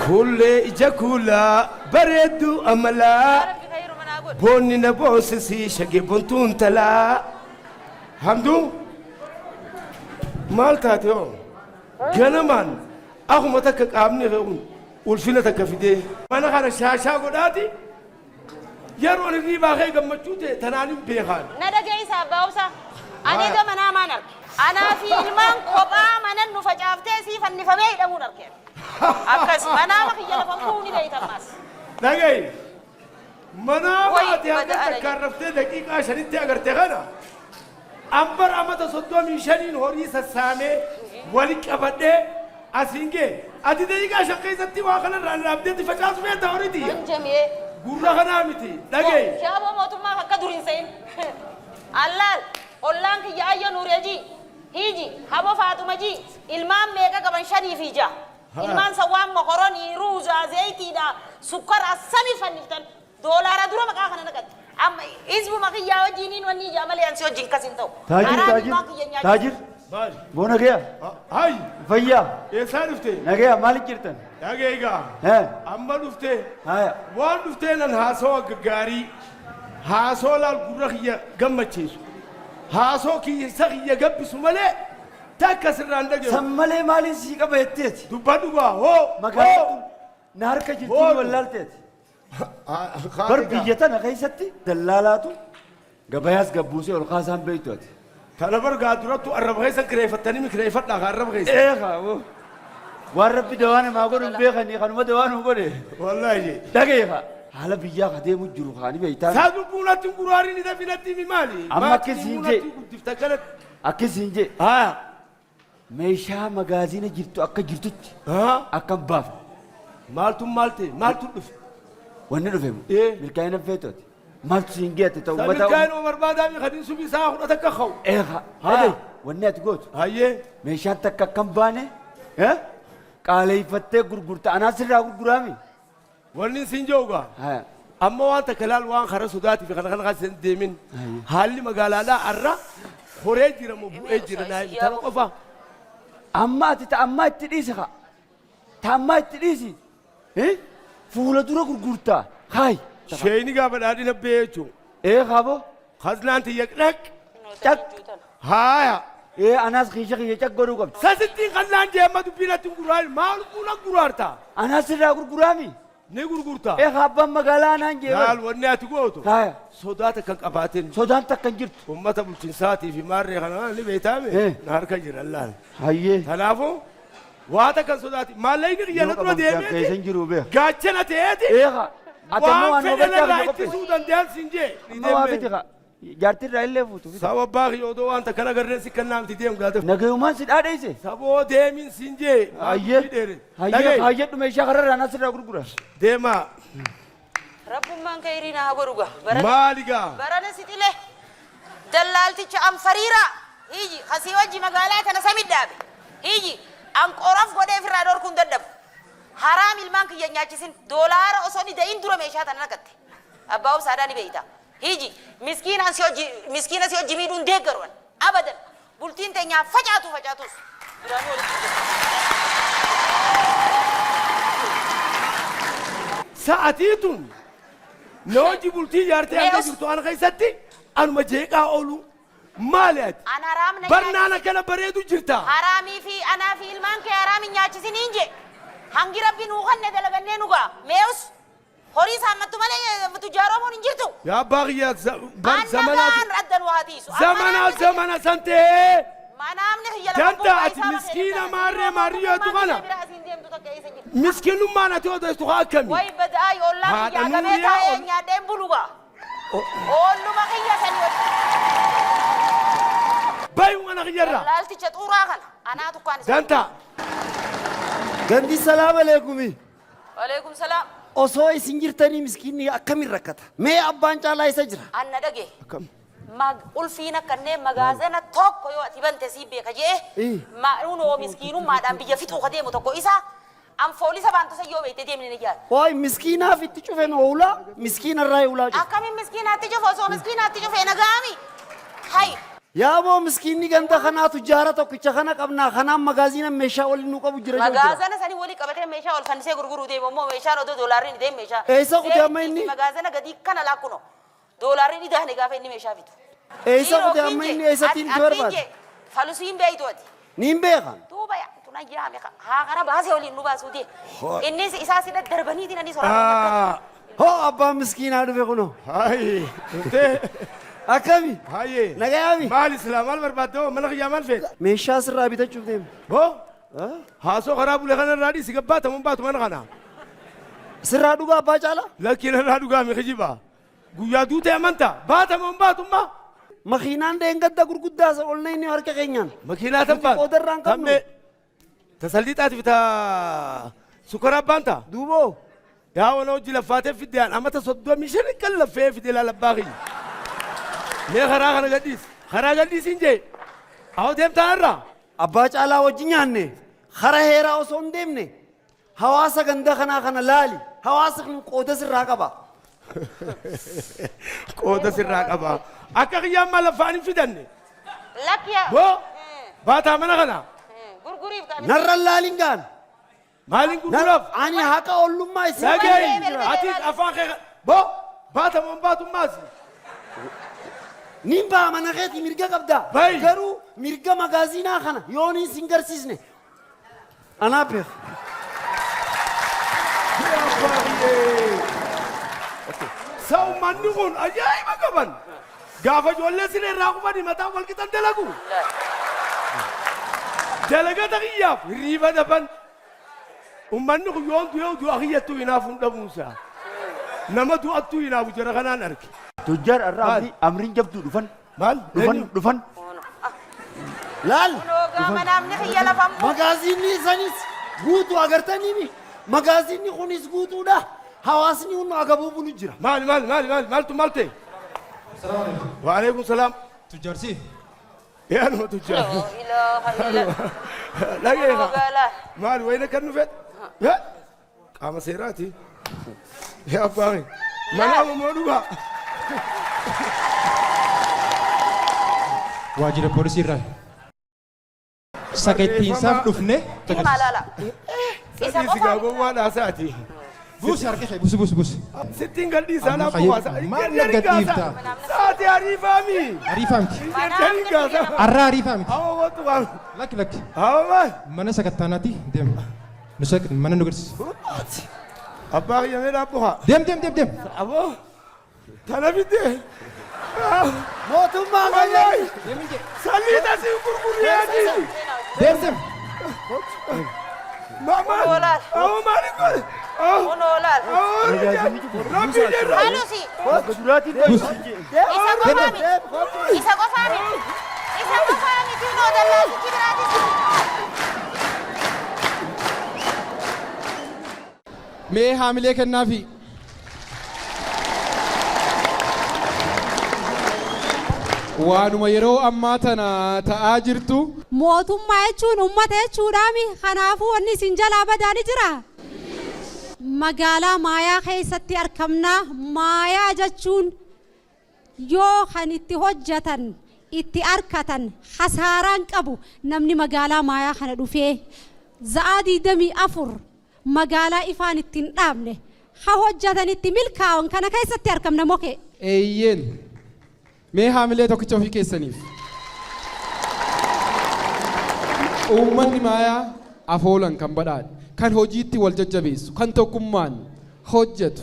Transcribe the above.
Kuullee ija kuulaa bareedduu amalaa. Yaa Rabbi khayruma naa godhi. Boonni na boonsisi shagee bontuun talaa. Hamduu maal taate hoo? Ganamaan akuma takka qaamni kee kun ulfina takka fidee. Mana kana shaashaa godhaati yeroon hirriibaa kee gammachuu ta'e tanaan hin beekaan. Na dhageessa abbaa obsaa. Ani ega manaa maan arge. Anaa fi ilmaan kophaa manan nu facaaftee sii fannifamee hidhamuun arke. Akkas manaama kiyya lafan bu'uu ni beeyta ammaas. Dhaga'i. Manaa Way baate hanga bada ana takkaan raftee daqiiqaa shanitti agarte kana ambar amata 35n horii sassaamee wali qabadhee asiin gee ati daqiiqaa 5 keessatti waa kanarraa dhaabdeetti facaasu feeta horii tiyya. Hin jemee. Gurra kanaa miti dhaga'i. Shaaboo mootummaaf akka dur hin se'in. Allaal ollaan kiyya Ayyo Nuuree Hiiji Habo Faaxuma G ilmaan meeqa qaban 5 fi 6. Ilmaan san waan mokoronii, ruuzaa, zeytiidha, sukkara sami fanniftan doolaara dura maqaa kana naqatte. Amma hizbuma kiyyaa wajjiiniin wanni ijaa malee an si wajjin kas hin ta'u. Taajir, Haraam taajir, ilmaan kiyya hin taajir. nyaachisu. Maali? Boo nagaya, Hayi fayyaa, eessaa dhufte? nagaya maaliif jirtan? Dhaga'i gaa. Hee, Amma dhufte. haya, Waan dhuftee nan haasawa gaggaarii haasoo laal gurra kiyya gammachiisu haasoo kiyya isa kiyya gabbisu malee takka sirraan San dhagayu. malee maaliin sii qaba jetteeti? Dubbadhu gaa hoo Magaalaa hoo. tun na harka jirtuu Hoo. wallaalteeti. Bar biyya tana keessatti dallaalaatu gabayaas gabbuusee ol kaasaan beektu ati. Tana bar gaa durattu arraba keessan kireeffattanii mi kireeffadhaa kaa arraba keessan. Ee kaa boo. Waan rabbi dawaa namaa godhu hin beekanii kanuma dawaa nuu godhe. Wallaahi. Dhagaye kaa. Haala biyyaa ka deemu jiru kaa ni beektaa. Saa lubbuu natti hin guraarin ida finatti himi maali? Amma Maatii akkas hin natti jee. guddifta kanatti. Akkas hin jee. Haa. Meeshaa magaazina jirtu akka jirtutti Haa. akka hin baafne. Maaltu maal ta'e? Maaltu dhufe? Wanni dhufe moo? Ee. Milkaa'ina feetu ati. Maaltu siin geette ta'u Sa uummata. milkaa'ina barbaadaa fi kan subii isaa kudha takka ka'u. Eegaa. Haa. Dhaga'i. Wanni ati gootu. Hayyee. Meeshaan takka akka hin baane eh, qaaleeffattee gurgurta. Anaa sirraa gurguraami. Wanni siin jedhu gaa. Haa. Amma waan takka laal waan karaa sodaatii fi kana kana keessa hin deemin. Haalli magaalaadhaa har'a horee jira moo bu'ee jira naa himi tana qofa. Amma ati ta ammaa itti dhiisi kaa. Ta ammaa itti dhiisi. Eh? Fuula dura gurgurtaa. Haay. Sheeyni gaafa dhaadhina bee jechuun. Ee kaaboo. Kaznaan tiyya dhaq. Cak. Haaya. Ee anaas kiisha kiyya cak godhuu qabdi. Sasittiin kannaan jee amma dubbii natti hin guraarin maal fuula guraarta? Anaas sirraa gurguraami. Ni gurgurta. Ee abbaan magaalaa anaan jee. Laal wanni ati gootu. Haaya. Sodaa takka hin qabaatin. Sodaan takka hin jirtu. Ummata bulchinsaatii fi maarree kana ni beektaame. Eh. Na harka jira laal. Hayyee. Kanaafuu waa takka hin sodaati. Maallaqni kiyya na Yoo dura qabamte akka deemeeti. eessa hin jiru beeka. Gaachana ta'eeti. Ee kaa. Ati amma Waan waan fedhan hubachaa irraa kiyya qopheessi. ittisuu danda'an siin jee. Ni Amma waa deemne. fiti kaa. Jaartii irraa illee fuutu. fiti. Sababa abbaa kiyya odoo waan takka nagarreen si kannaa miti deem gaata. Nagayumaan si dhaadheesse. Saboo deemin siin jee. Hayyee. Hayyee Dhaga'i. hayyadhu meeshaa kararraa anaa sirraa gurgura. Deemaa. Rabbummaan kayrii naa haa godhu gaa. Barana Maali gaa? barana si xile dallaalticha anfariiraa hiyyi kasii wajji magaalaa tana sami dhaabe hiyyi an qoraf godhee ofirraa dhorkuun dadhabu haraam ilmaan kiyya hin nyaachisin doolaara osoo ni da'in dura meeshaa tana naqatte abbaa obsaadhaa ni beeyta hiyyi miskiina an si hojji miskiina si hojji miidhuun deeggaru an abadan bultiin teenyaa facaatu facaatus duraanuu walitti hin Sa'atii tun na hojii bultii ijaartee Mee hanga os- jirtu ana keessatti anuma jeeqaa oolu maali ati? An haraam na Barnaan nyaachisin. akkana bareedu jirta. Haraamii fi anaa fi ilmaan kee haraam hin nyaachisiniin jee. Hangi rabbi nuu kanne dalagannee nu ga'a. Meeus horii saammattu malee tujjaaroomuun hin jirtu. Yaa abbaa kiyya bar An zamanaa nagaan adda nu haa tiisu. zamanaa zamana san ta'ee Manaamni kiyya lafa Danta bu'aa ati isaa miskiina bakka maarree maarriyyoo Mootummaan kana. biyya bira asiin deemtu takka eessa jirti? Miskiinummaan ati odeessu haa akkami? Way badaa yoollaan Haadha kiyya agamee Nuuriyaa taa'ee ol- nyaadheen bulu gaa. Oolluma kiyya sanii wajjin. Bayi mana kiyyarraa. Laalticha xuuraa kana anaa tukkaan isa. Danta. Gandi salaam aleekumi. Waleekum salaam. Osoo isin jirtanii miskiinni akkamiin rakkata? Mee abbaan caalaa isa jira? Anna dhage. Qulfiin akkannee magaazana tokko yoo ati bante sii beeka jee unoo miskiinummaadhaan biyya fixuu ka deemu tokko isa an foolisa baantu san yoo beekte deemni ni jaal. Waay miskiinaaf itti cufe moo ulaa? Miskiina irraa ulaa cufe. Akkamiin miskiinaatti cufe osoo miskiinaatti cufe nagaami. Hay. Yaaboo miskiinni ganda kanaa tujjaara tokkicha kana qabnaa kanaan magaaziina meeshaa waliin nu qabu jira jiru jira. Magaazana sanii walii qabatee meeshaa ol fannisee gurguruu deema immoo meeshaan odoo doolaarri ni deemu meeshaa. Eessa kute amma Zeeyitii fi inni? Magaazana gadii kana laakkuno. Doolaarri ni dahne gaafa inni meeshaa bitu. Eessa Dhiiroo kute amma fiinje, inni eessatti ati- inni ati barbaada? fiinje, Falusiin beeytu ati. Niin beekan. Duuba yaa tuna yaame haa kana baasee waliin nu baasuu dee. Innis isaa si daddarbaniitiin anis waraabanii akka. Hoo abbaan miskiinaa dhufe kunoo. Hayi, dhuftee. Akkami? Hayyee. Nagayaami? Maal islaa maal barbaadde hoo mana kiyyaa maal feete? Meeshaa sirraa bitachuuf deema. Hoo? Haasoo karaa bule kana irraa dhiisi gabbaata mun baatu mana kana. Sirraa dhugaa abbaa caalaa? Lakkiin irraa dhugaa mi kijiba. Guyyaa duute amanta baata mun baatumma. Makiinaan dheengadda gurguddaa isa ol inni harka keenyaan. Makiinaa tan Nuti baatu. qooda irraa hin qabnu. Tammee. Tasalliixaati fi ta sukkaraa baanta. Duuboo. Yaa wana hojii laffaatee fiddeen amata 35 kan laffee fide laala abbaa kiyya. Mee karaa kana gadhiis. Karaa gadhiisiin jee. Awwa deemtaa irraa. Abbaa caalaa wajji nyaanne kara heeraa osoo hin deemne hawaasa ganda kanaa kana laali. Hawaasa kun qooda sirraa qaba. Qooda sirraa qaba. Akka kiyyaan maal laffaan hin fidanne. Lakkiya. Boo baataa mana kana. Gurguriif qaami. Narra laalin gaan. Maaliin gurguraaf? Ani haqa ollummaa isin Dhagahi. Atis afaan kee boo baata moo hin baatummaas. Nin ba'a mana keetii mirga qabda. Bayi. Garuu mirga magaazinaa kana yoon isin garsiisne anaa beeka. Sa uummanni kun ajaa'iba qaban. Gaafa ijoollee siree irraa kufanii mataa wal qixan dalagu. Dalagata kiyyaaf hirriiba dhaban. Uummanni kun yoon du'ee du'a kiyyattuu hinaafuun dhabuunsa. Nama du'attuu hinaafu jara kanaan arge. Tujjaar irraa Maal? Amriin jabduu dhufan. Maal? Dhufan Eenyu? dhufan. Laal. Kunoo gaama namni kiyya lafan bu'u. Magaazinni isanis guutuu agartaniimi. Magaazinni kunis guutuudha. Hawaasni hundi agabuu bulu jira. Maal maal maal maal maaltu maal ta'e? Waalaikum salaam. Tujjaarsi. Yaanuma tujjaar. Laa ilaaha illallah. Dhagee Kunoo gaalaa. Maal wayina kan nu fedhe? Qaama seeraati. Yaa abbaa kee. Mana moo dhugaa? Waajjira poolisii irraa. Sakattiinsaaf dhufne. Deemaa laala. Isa Sadii qofaa sigaa miti. gowwaa dhaasaati. Buusi harka kee buusi buusi buusi. Sittiin gadhiisaa Amma naaf fayyadu. bu'aa. Maal na gadhiifta? Saati ariifaami. Ariifaa miti. Jarjariin gaasa. Arraa ariifaa miti. Hawa watu waan. Lakki lakki. Hawa maal? Mana sakattaanaati deem. Nu sak mana nu garsiisi. Abbaa kiyya mee dhaabbu haa. Deem deem deem deem. Aboo. Tana fidde. Mootummaa Wallahi. gallee. Salliita siin gurgurreeti. Deem deem. Mama. Kunoo laal. Hawa maali kun? Kunoo laal. Rabbi jedha. Halusi. Bakka duraatiin bayu. Isa qofaa miti. Isa qofaa miti. Isa qofaa miti. Kunoo dallaasichi biraatis. Mee haamilee kennaafi. Waanuma yeroo ammaa tana ta'aa jirtu. Mootummaa jechuun uummata jechuudhaami. Kanaafuu wanni isin jalaa badaa ni jira. Magaalaa Maayaa keessatti argamna. Maayaa jechuun yoo kan itti hojjetan itti arkatan hasaaraan qabu namni magaalaa Maayaa kana dhufee za'aa 24 magaalaa ifaan itti hin dhaabne ha hojjetan itti milkaa'an kana keessatti argamna moke. Eeyyeen. Mee haamilee tokkicha ofii keessaniif. Uummanni Maayaa afoolan kan badhaadhe, kan hojiitti wal jajjabeessu, kan tokkummaan hojjetu.